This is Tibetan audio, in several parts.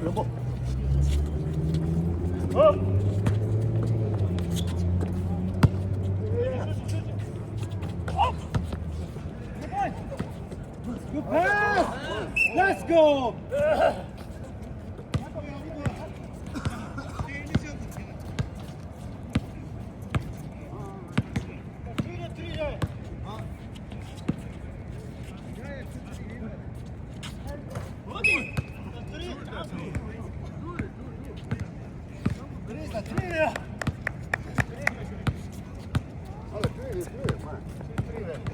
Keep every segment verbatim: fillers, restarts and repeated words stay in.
Good pass! Let's go!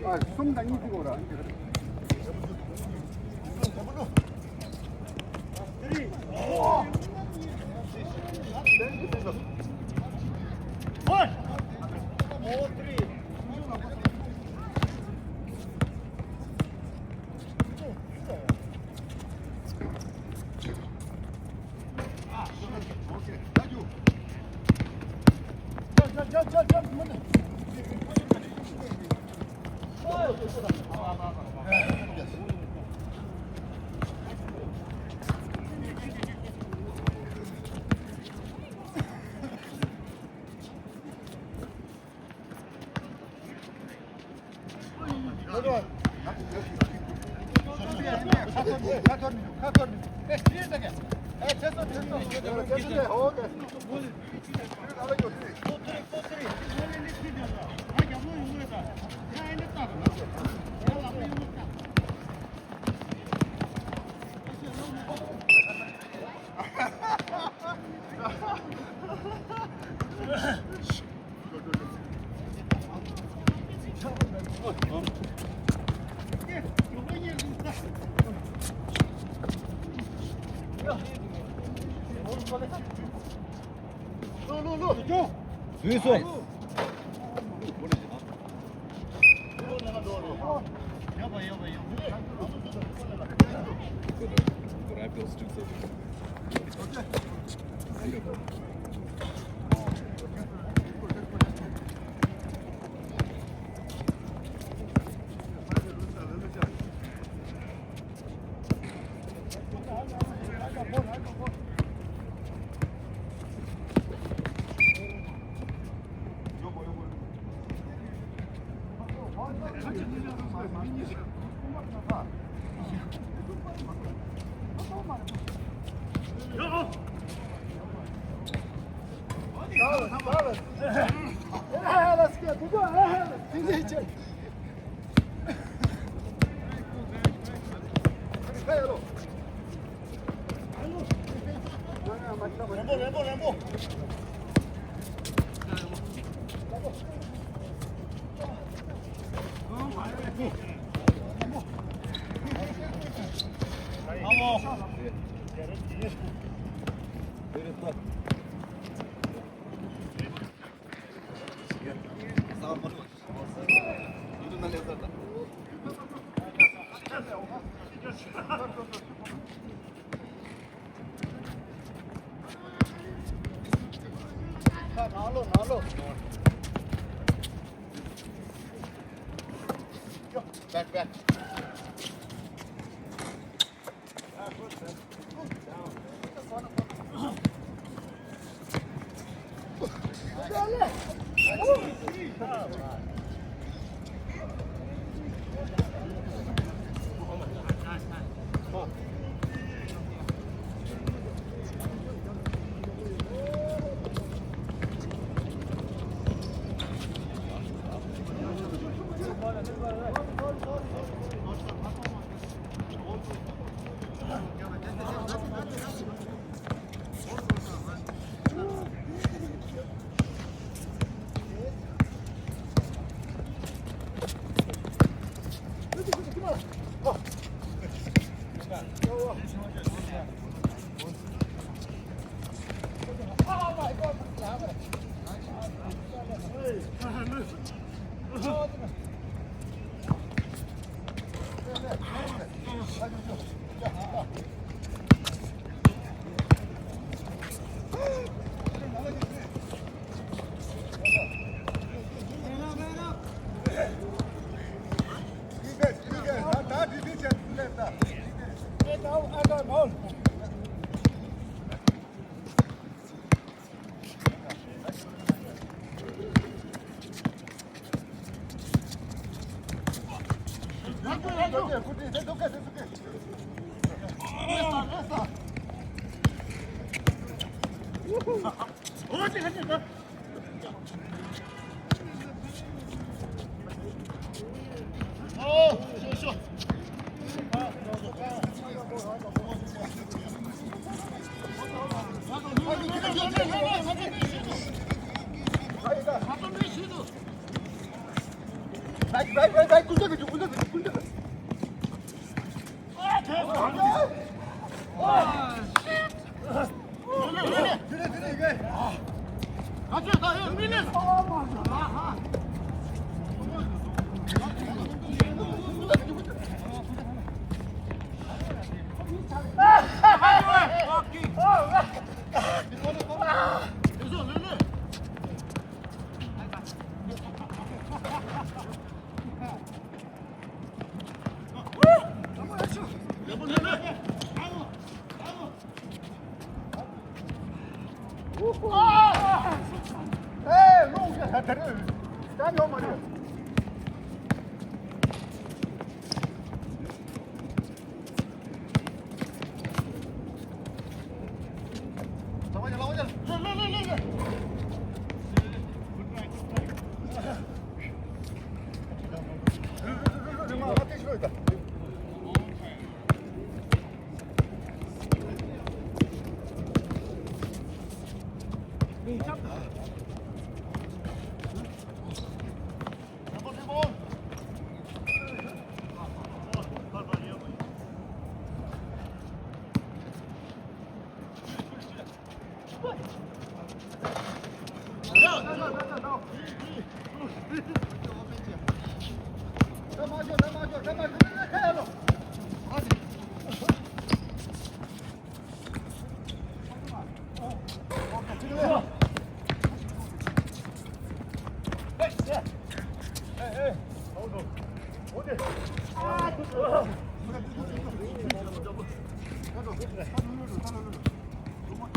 ཨ། གསུམ་དང་གཉིས་ཅིག་འོ་ར།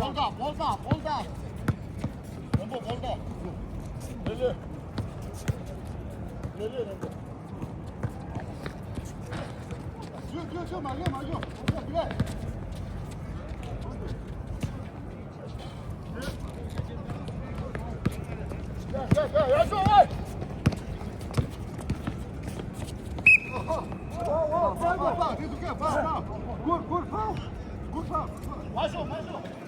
བོལ་ད་བོལ་ད་བོལ་ད། མགྲོན་པོ་བོལ་ད། ལེ་ལེ། ལེ་ལེ་མགྲོན་པོ། ཞུ་ཞུ་ཞུ། མ་ཞུ་མ་ཞུ། ཞུ་ཞུ། ཡ་ཡ་ཡ་ཡ་ཞུ་ཨེ། Good, good pass. Good pass. མ་ཞུ་མ་ཞུ།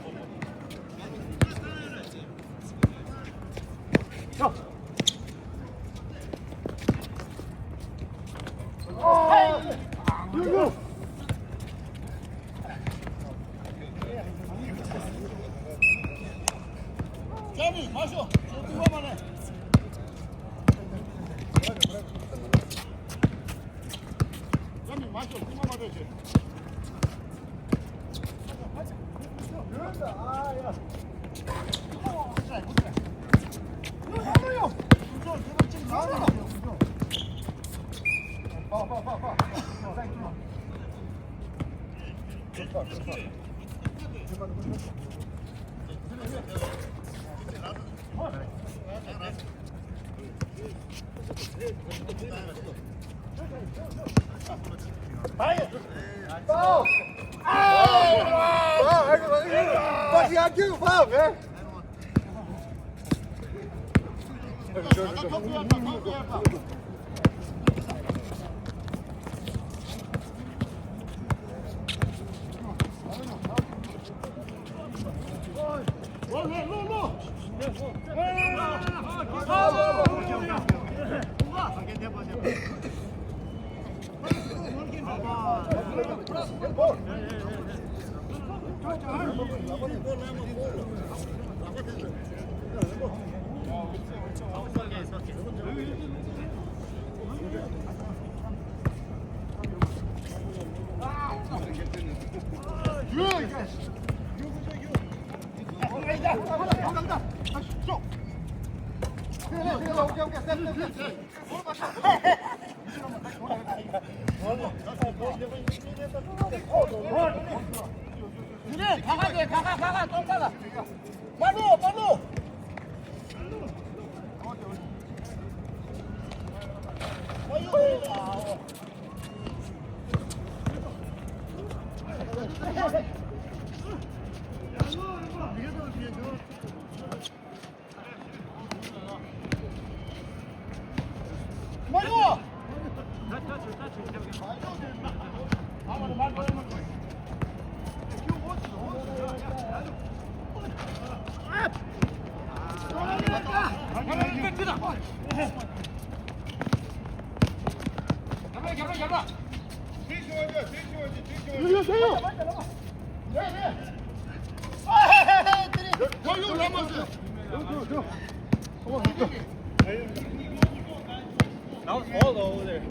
That was all over there.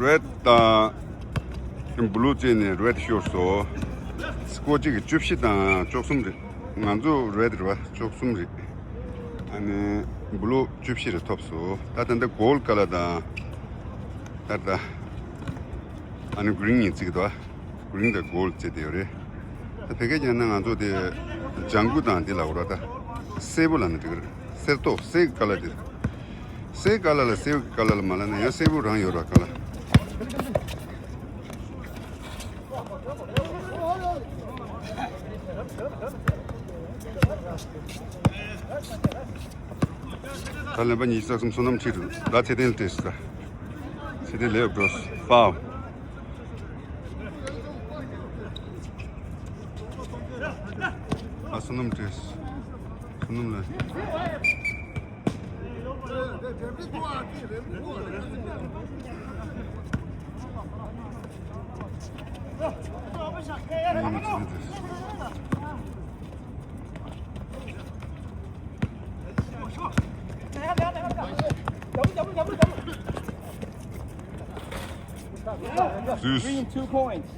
Red དང་blue བཅས་ནས་red ཤོར་སོང་། སྐོར་གཅིག་གི་བཅུ་བཞི་དང་བཅུ་གསུམ་རེད། ང་ཚོ་red རེད་པ། བཅུ་གསུམ་རེད། ཨ་ནི་blue བཅུ་བཞི་རེ་ཐོབ་སོང་། ད་ད་ལྟ་gold colour དང་ད་ལྟ་ཨ་ནི་green གཉིས་བརྩི་གི་འདུག green དང་gold བརྩི་བསྡད་ཡོད་རེད། ད་བོད་སྐད་རྒྱག་ན་ང་ཚོ་དེ་ལྗང་གུ་དང་འདི་ལབ་དགོས་རེད། ད་སེར་པོ་ལབ་ན་འགྲིག་གི་རེད། སེར་ཏོག་སེར་གྱི་colour དེ། སེར་colour ལ་སེར་གྱི་colour ལ་མ་ལབ་ན་ཡང་སེར་པོ་རང་ཡོད་རེད་པ་colour། ད་ལན་པ་ཉི་ཤུ་རྩ་གསུམ་བསོད་ནམས་ཁྲིད་འདུག་ད་ཚེ་བརྟན་ལ་སྤྲད་ཤིག་ད་ཚེ་བརྟན་ལེབ་འགྲོ། foul། ཨ་བསོད་ནམས་སྤྲད། བསོད་ནམས་ལ། Zeus. Green, two points.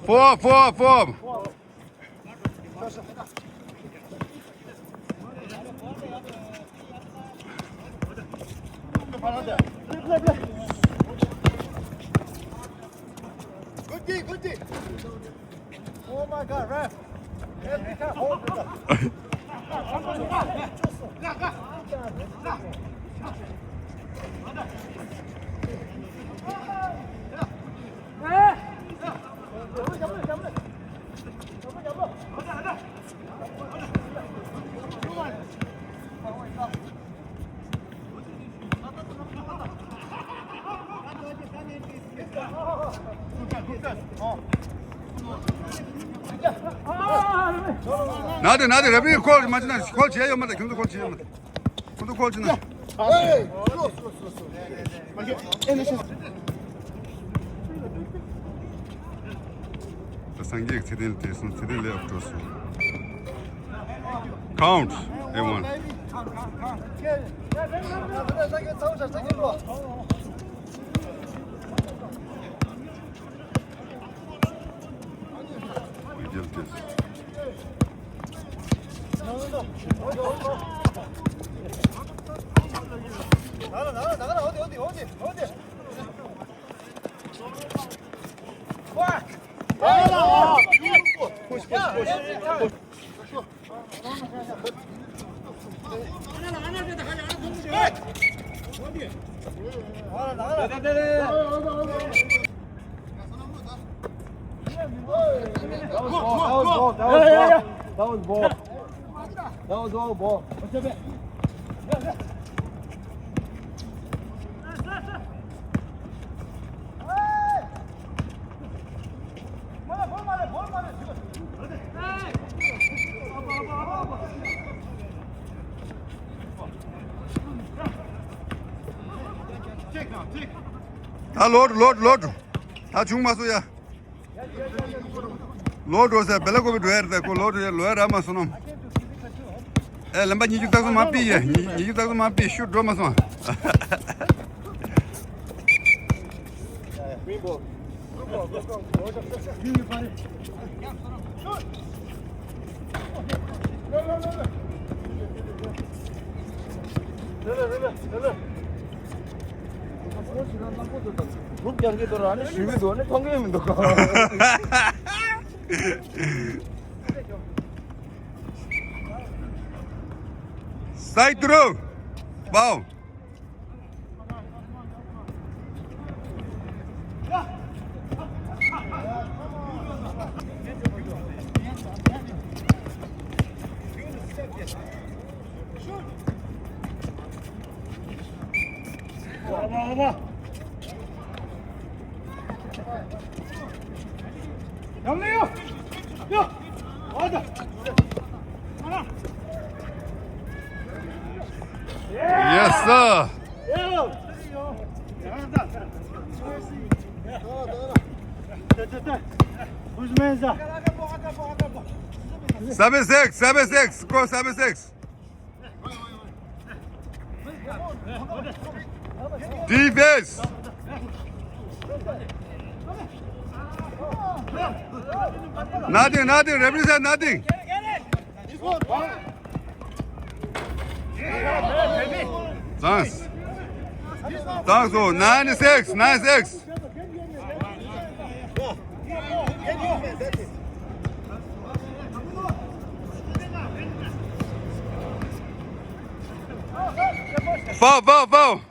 Four, four, four. Good kick, good kick. Oh my God, ref. Ref, you can't hold it up. ན་དེ་ན་དེ་རབ་རིབ་ཁོལ་མ་བྱེད་ན། ཁོལ་བྱེད་ཡོད་མ་རེད། ཁྱོད་ཚོ་ཁོལ་བྱེད་ཡོད་མ་རེད། ཁོ་ཚོ་ཁོལ་བྱེད་ན། ཨེ། སོ་སོ་སོ་སོ། ད་སངས་རྒྱས་ཀྱི་ཚེ་བརྟན་ལ་བྲེལ་སོང་། ཚེ་བརྟན་ལས་ཨབ་འགྲོ་སོང་། Count. Everyone. Push, push, push, push. That was ball. That was ball. That was ball. That was all ball. ད་ལོག་ལོག་ལོག་ད་བྱུང་མ་སོང་ཡ། ལོག་འགྲོ་ཟེར། བེ་ལ་ཀོ་བི་འགྲོ་ཡ་རེད། ད་ཁོ་ལོག་འགྲོ་ཡ་ལོ་ཡ་རག་མ་སོང་ནམ། ཨེ་ལམ་པ་ཉི་ཤུ་རྩ་གསུམ་མ་ཕུད་ཡ། ཉི་ཉི་ཤུ་རྩ་གསུམ་མ་ཕུད། ཤུ་འགྲོ་མ་སོང་། སྒྲུབ་རྒྱག་གི་འདུག་ར་ནི་ཞུ་གི་འདུག་ནི་མཐོང་གི་མི་འདུག་སའི་ཏུ་རུ། བའོ། Yes, sir. Seven six, seven six, score seven six. Defense. Nothing, nothing, represent nothing. Thanks. Thanks, oh, nine six, nine six. Foul, foul, foul.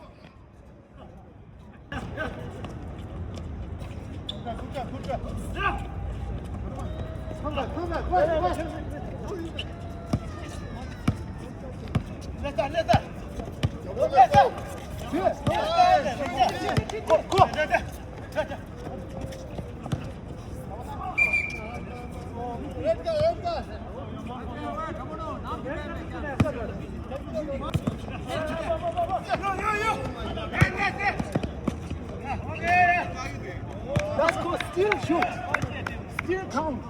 That's called still shoot. Still count.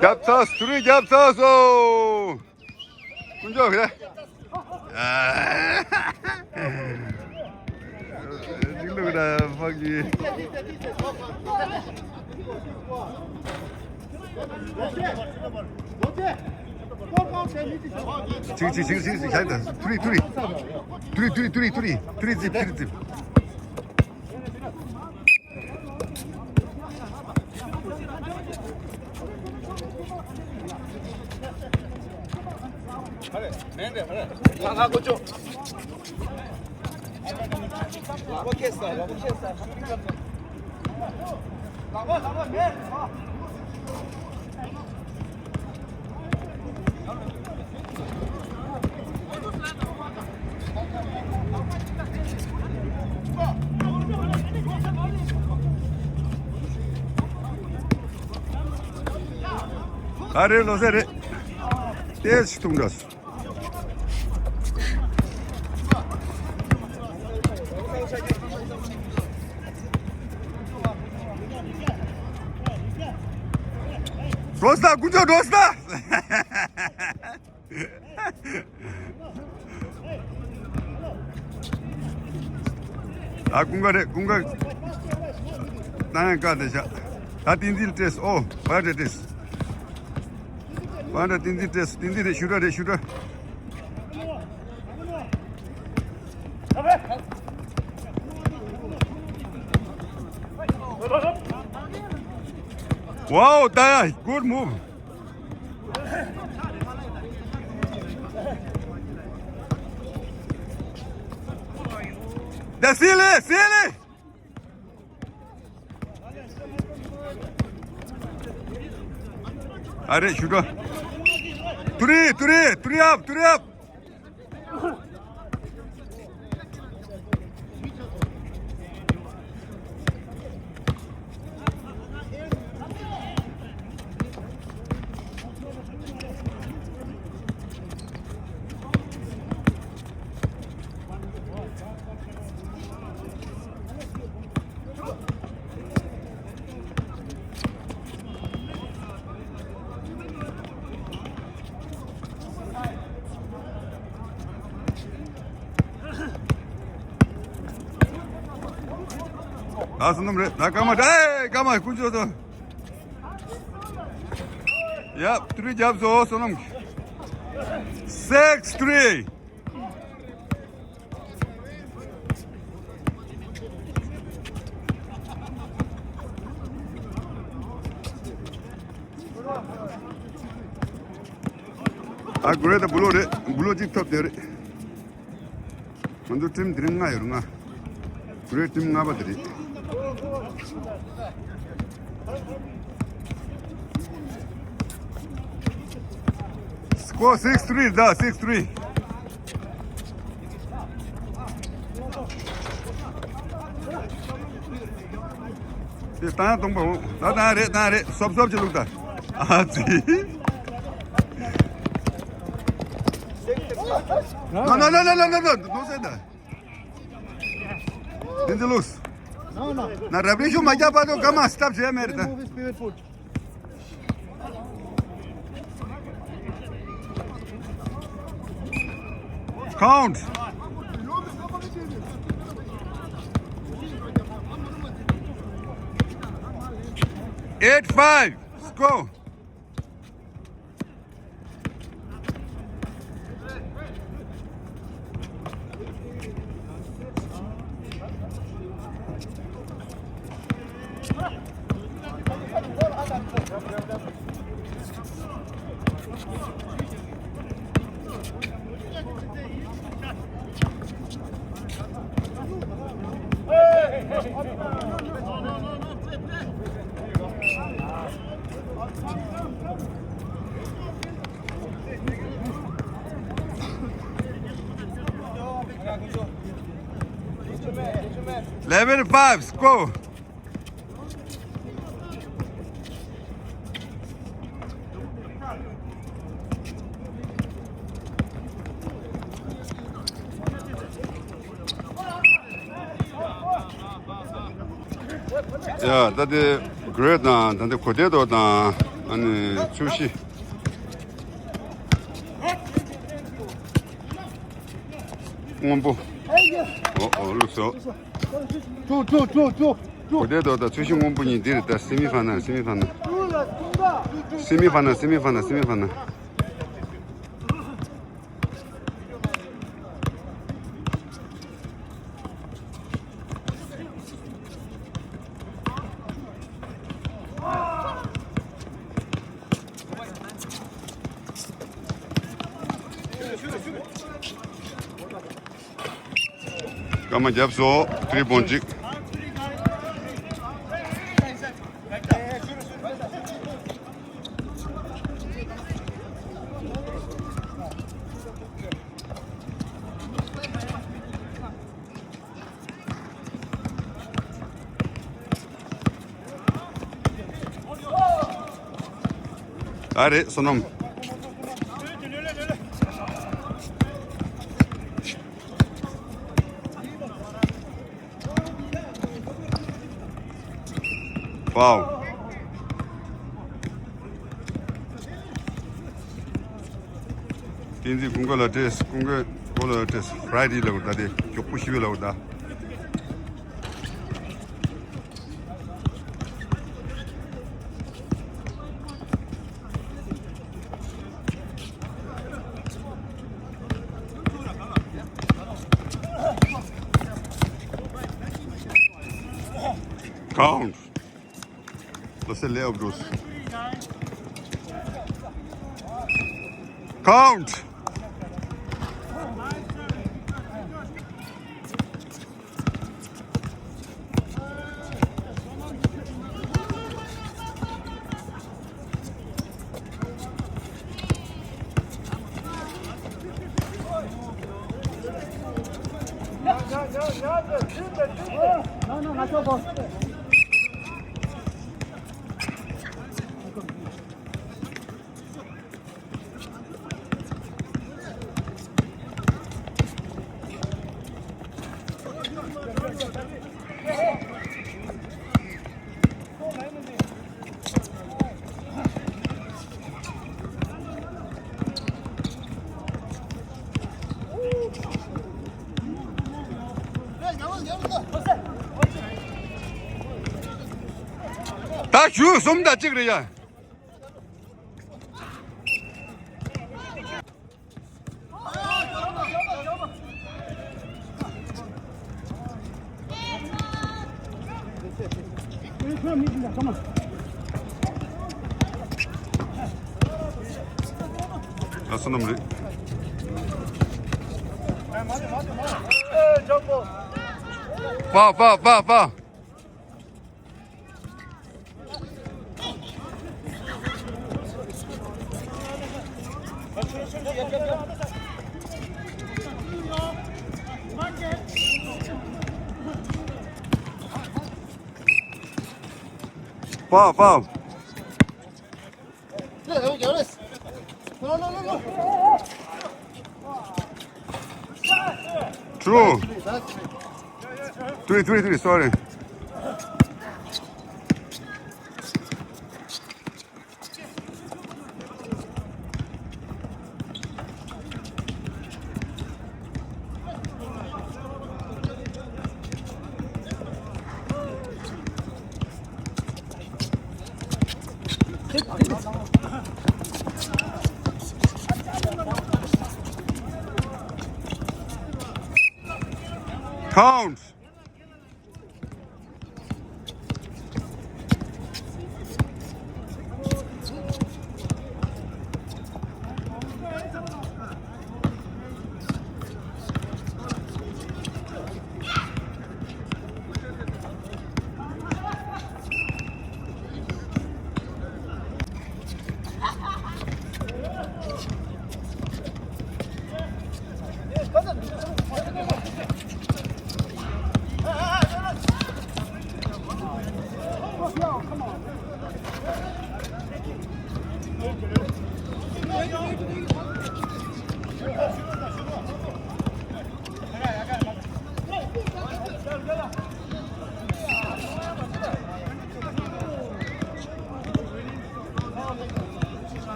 རྒྱབ་ཚར་སོང་། རྒྱབ་ཚར་སོང་། ཀུན་སྤྱོད་རེད། ཨ། ལུག་ལུག་ར་ཕག་གི། གཅིག་གཅིག་གཅིག་གཅིག་གཅིག་ཤ་ད། ཐུ་རི་ཐུ་རི། ཐུ་རི་ཐུ་རི་ཐུ་རི་ཐུ་རི། ཐུ་རི་ཛིབ། ཐུ་རི་ཛིབ། ཨ་རེ་ལོ་ཟེར་རེད། ཏེ་ཞིག་ཐུང་འདྲ། འགྲོ་ས་ཀུན་སྤྱོད་འགྲོ་ས། ཨ་ཀུན་དགའ་རེད། ཀུན་དགའ། ད་ཡང་བཀའ་དེ་བཞག་ད་བསྟན་འཛིན་སྤྲད་སོང་། ཨོ་བ་འདྲ་སྤྲད་སོང་། བ་འདྲ་བསྟན་འཛིན་སྤྲད་སོང་། བསྟན་འཛིན་རེད། ཤུ་དྲ་རེད། ཤུ་དྲ། Wow, Taya, good move. The silly, silly. ཨ་རེ་ཤུ་དྲ། ཐུ་རི། ཐུ་རི། ཐུ་རི་ཨབ། ཐུ་རི་ཨབ། ད་བསོད་ནམས་རེད། ད་སྐར་མ་ད་ཨེ་སྐར་མ་ཀུན་སྤྱོད་དོ། ཡ་ཏུ་རི་རྒྱབ་སོ་བསོད་ནམས། Six three. ཨ་གུ་རེ་ད་བུ་ལོ་རེད། བུ་ལོ་གཅིག་ཐོབ་དེ་རེད། ང་ཚོ་ཊིམ་དེ་རིང་ལྔ་ཡོད་རེད། ལྔ། གུ་རེ་ཊིམ་ལྔ་པ་དེ་རེད། Score six three ད་six three། དེ་བཏང་གཏོང་པ་འོང་། ད་བཏང་རེད། བཏང་རེད། སོབ་སོབ་ཅིག་བླུགས་ད། ཨ་ཙི། No, no, no, no, no, no, no, don't say that. དེ་འདི་བླུགས། ན་རབ་རིང་ཤུགས་མ་རྒྱག་བར་དུ་སྐར་མ་སི་ཊོབ་བྱས་མེད་རེད་ད། Count. Eight five. Score. Eleven five, score. ཡ་ད་དེ་གུ་རེ་དང་ད་དེ་གོ་དེ་དོ་དང་ཨ་ནི་ཆུ་བཞི། སྔོན་པོ། ཨོ་ཨོ་བླུགས་སོ། ཅོ་ཅོ་ཅོ་ཅོ། གོ་དེ་དོ་དང་ཆུ་བཞི་སྔོན་པོ་གཉིས་འདིར་ད་སེ་མི་ཕ་ན་སེ་མི་ཕ་ན། སེ་མི་ཕ་ན་སེ་མི་ཕ་ན་སེ་མི་ཕ་ན། སྐར་མ་བརྒྱབ་སོ། ཏི་རི་བོང་གཅིག་ད་རེད་བསོད་ནམས། Wow. བསྟན་འཛིན་ཀུན་དགའ་ལགས་བཀྲ་ཤིས། ཀུན་དགའ་ཀུན་དགའ་ལགས་བཀྲ་ཤིས། ཕ་རའི་ཌེ་ལབ་ད་དེ་མགྱོགས་པོ་ཞིག་ལབ་ད། Count. Let's say layup, Bruce. Count. ཨ་ཞུ་གསུམ་དང་གཅིག་རེད་ཡ། ཨ་སོ་ནམ་རེད། ཕ་ཕ་ཕ་ཕ། Foul, foul. True. Three, three, three, sorry. Count.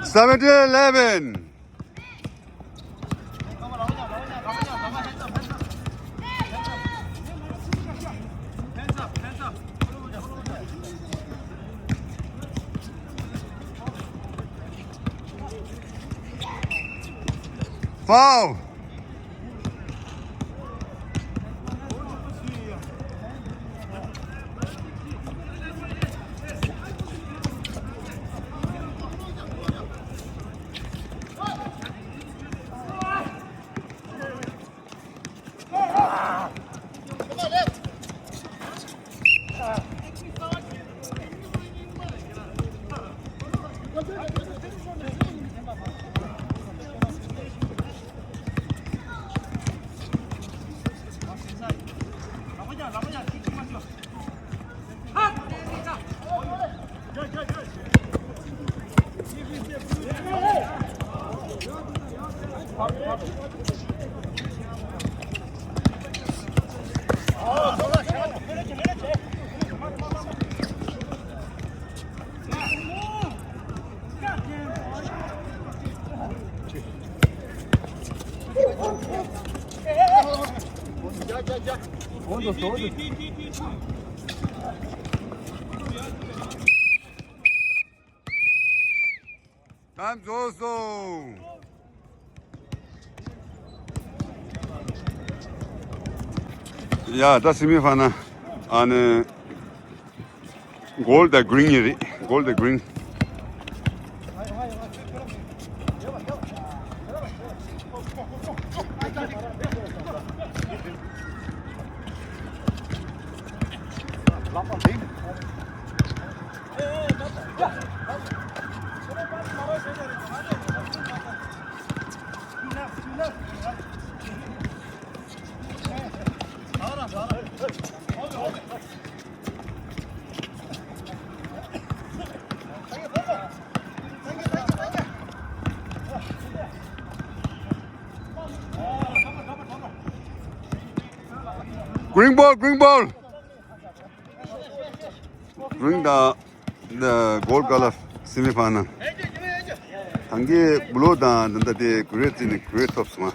Seventeen eleven. Foul. Time རྫོགས་སོང་། ཡ་ད་སི་མི་ཕ་ན་ཨ་ནི། Gold དང་green ཡིན་རེད། Gold དང་green། Green ball, green ball. Green དང་ འདི་གོལ་ཀ་ལ་སེ་མི་ཕ་ན། ཐང་གི་བློ་དང་འདི་འདི་དེ་གུ་རེ་ཙི་ནི་གུ་རེ་ཐོབ་སོང་ཨ།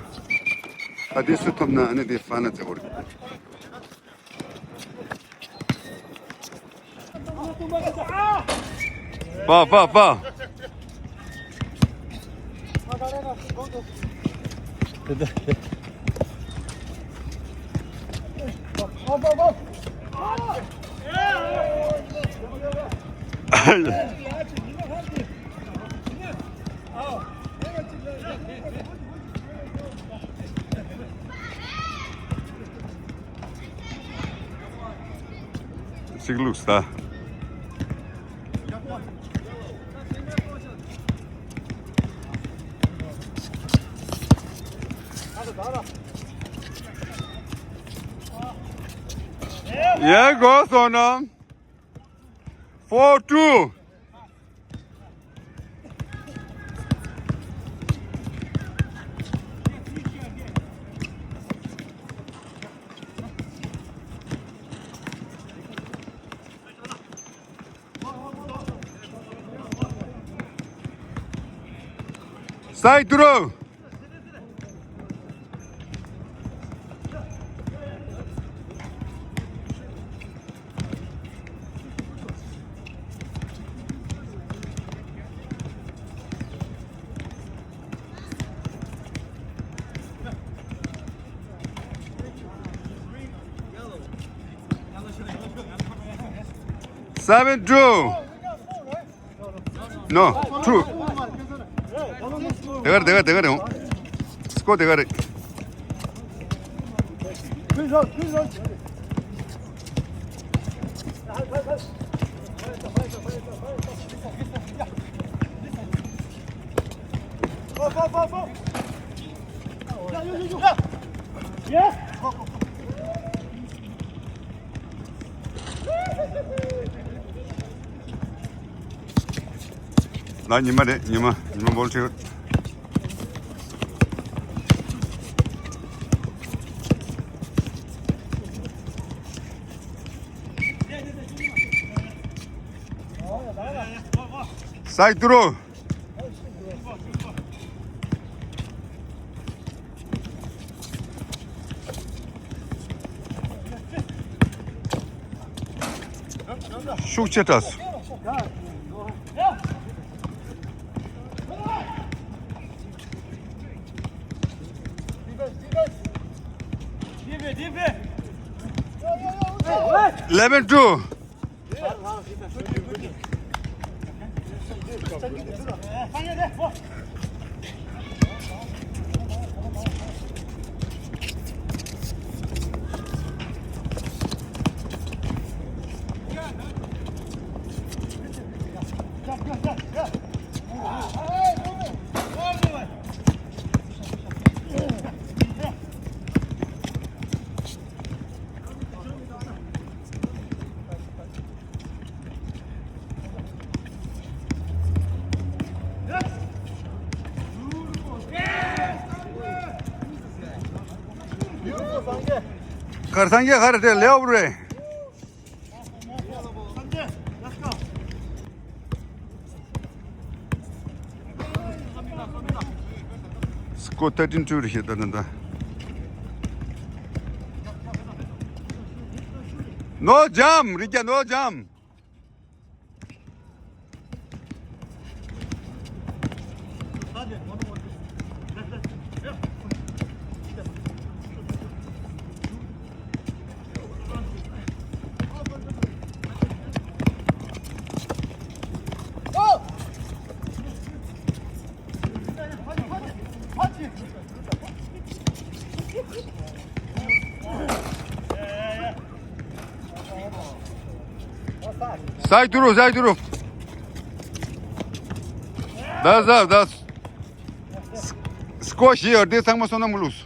ཨ་དེ་སུ་ཐོབ་ན་ཨ་ནི་དེ་ཕ་ན་ཙི་གོ་རེ། པ་པ་པ། གཅིག་བླུགས་ས། ཡ་གོ་སོང་ནམ། Four two. Side through. Seven two. No, two. དེ་གར་དེ་གར་དེ་གར་ཡོང་། སྐོར་དེ་གར་རེད། ལ་ཉི་མ་རེད། ཉི་མ་ཉི་མ་བོལ་ཁྲིད། སའི་ཏུ་རུ། ཤུགས་ཆེ་དྲགས། eleven two. གར་སངས་རྒྱས་གར་དེ་ལེའོ་རེད། སྐོར་thirteen two རེད་ཤག་ད་ད་ད། No jump རིག་རྒྱ། No jump. སའི་ཏུ་རུ། སའི་ཏུ་རུ། ད་ཟ་ད། སྐོར་བཞི་ཡོད་དེ་ཚང་མ་སོང་ན་མི་ལུས།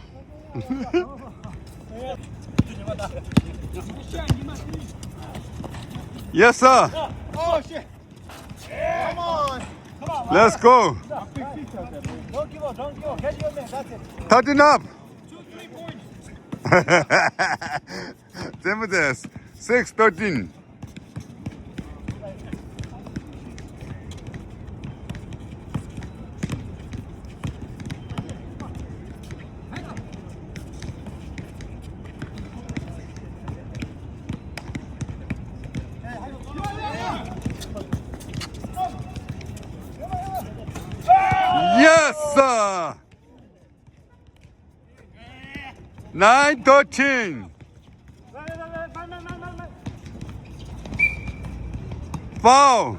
Yes sir. Let's go. Thirteen up. Six thirteen. Nine thirteen. Foul.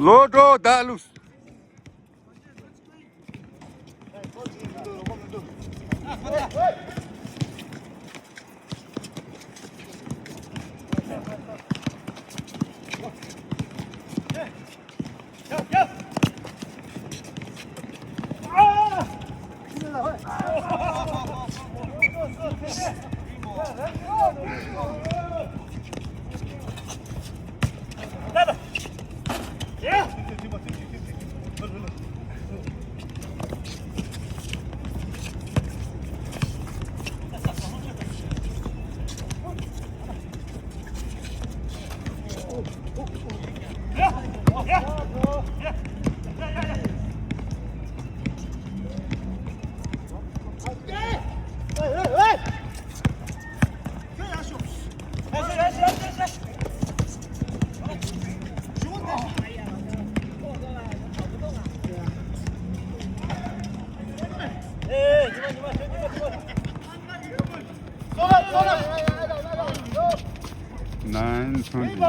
ལོ་འགྲོ་ད་ལུགས། Nine twenty.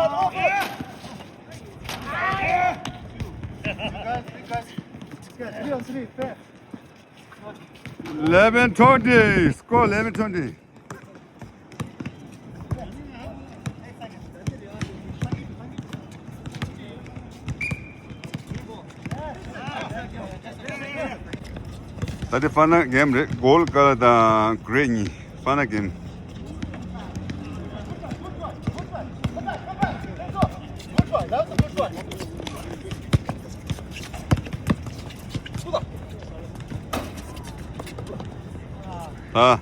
Eleven twenty. Score eleven twenty. ད་དེ་ཕ་ན་གེམ་རེད། གོལ་ཀ་ལ་དང་གྷི་རེ་གཉིས་ཕ་ན་གེམ། ད།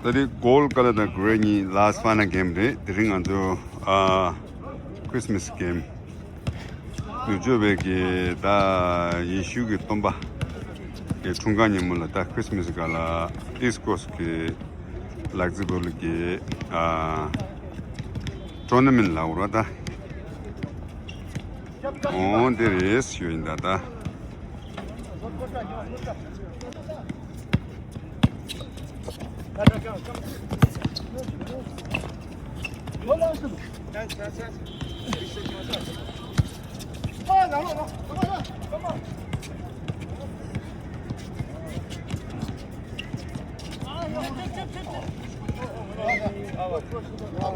ད་རེས་གོལ་ཀ་ལ་དང་གྷི་རེ་གཉིས་ལཱ་སི་ཕ་ན་གེམ་རེད། དེ་རིང་ང་ཚོ་ཨ་ཁྲིས་མཱ་སི་གེམ། ནུབ་ཕྱོགས་པའི་གི་ད་ཡེ་ཤུ་གི་སྟོན་པ་གི་འཁྲུངས་སྐར་ཉིན་མོ་ལ་ད་ཁྲིས་མཱ་སི་ག་ལ་ཨིསི་ཁོ་སི་གི་ལག་རྩེད་སྤོ་ལོ་གི་ཨ་ཊོར་ན་མེན་ཊི་ལ་འུར་བ་ད། འོང་དེ་རེད་ཞུ་ཡིན་ད་ད།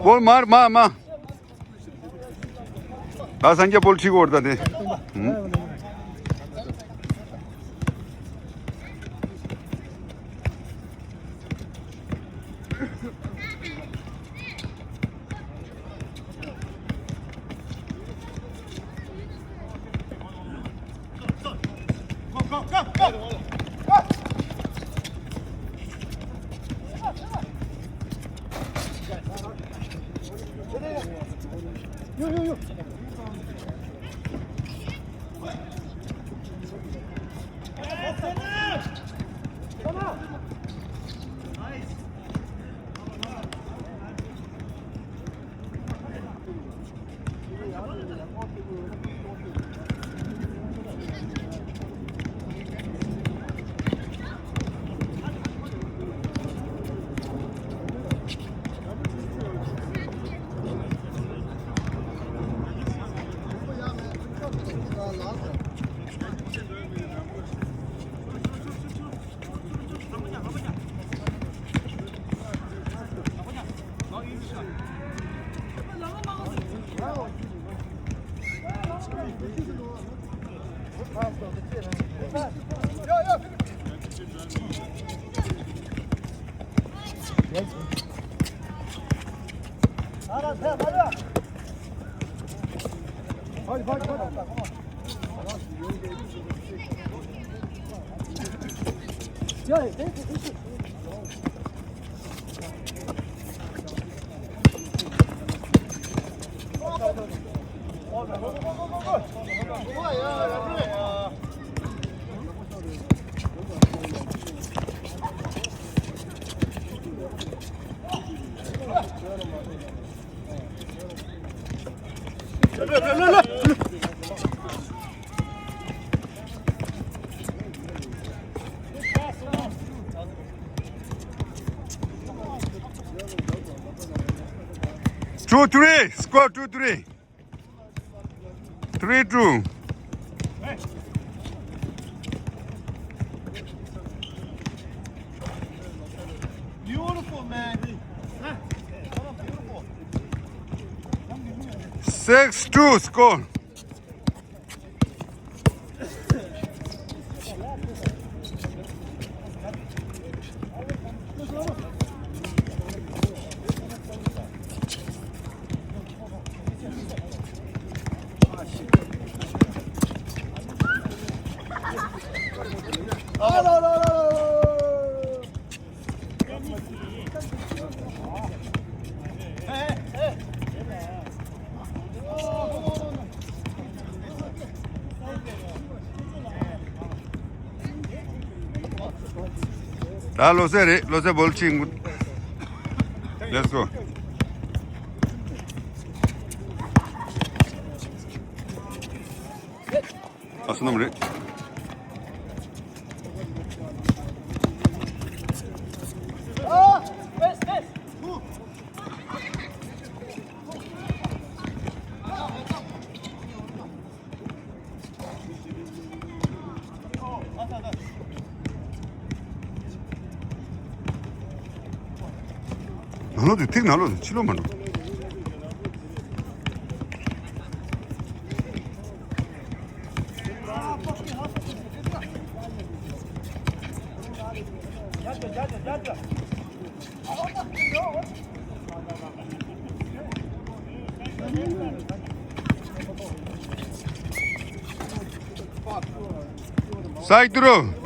བོལ་མར་མ་མ། ད་སངས་རྒྱས་བོལ་ཁྲིད་གོ་ར་ད་དེ། Two three, score two three. Three two. Beautiful, man. Six two score. ད་ལོ་སེ་རེད། ལོ་སེ་བོལ་ཆིང་། Let's go. ཨ་སྣམ་རེད། ནང་ལོགས་དེ་ཐིག་ནང་ལོགས་དེ་ཕྱི་ལོགས་མ་འགྲོ། Side through.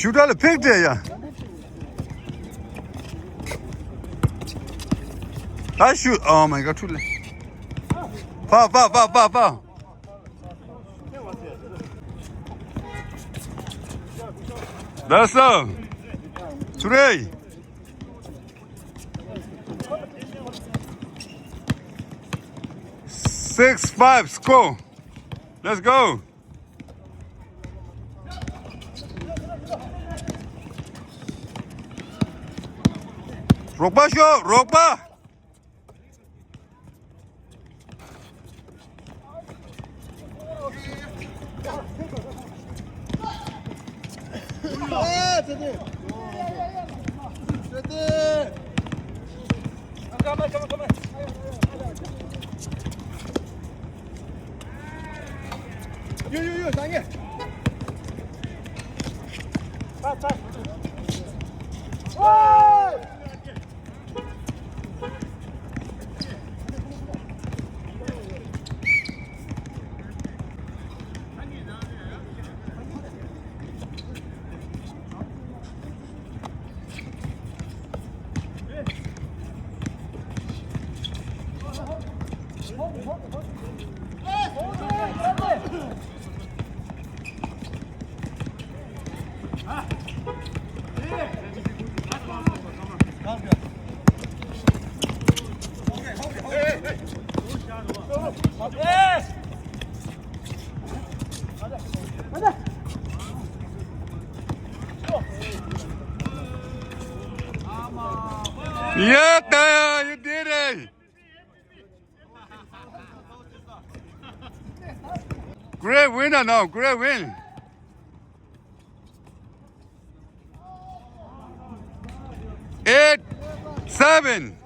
ཤུ་ཊར་ལ་ཕེག་སྤྲད་ཡ། ད་ཤུ། Oh my God. Too late. Foul, foul, foul, foul, foul. That's a three. Six five score. Let's go. རོགས་པ་ཤོག་རོགས་པ། Yeah, Tayo, you did it! Great winner now, great win. Eight, seven.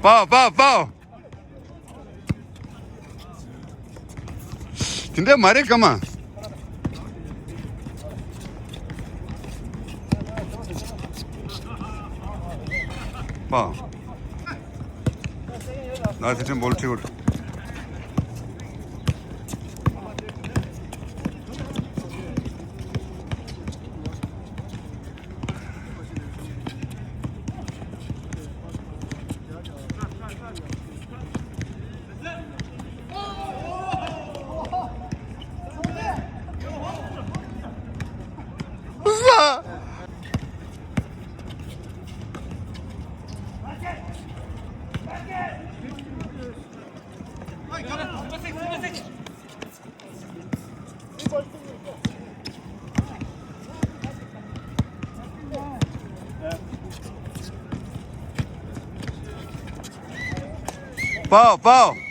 Foul, foul, foul. དེ་འདྲ་མ་རེད་ཀ་མ། པ། ན་དེ་ཚོ་འབོལ་ཁྲིད། Foul, foul.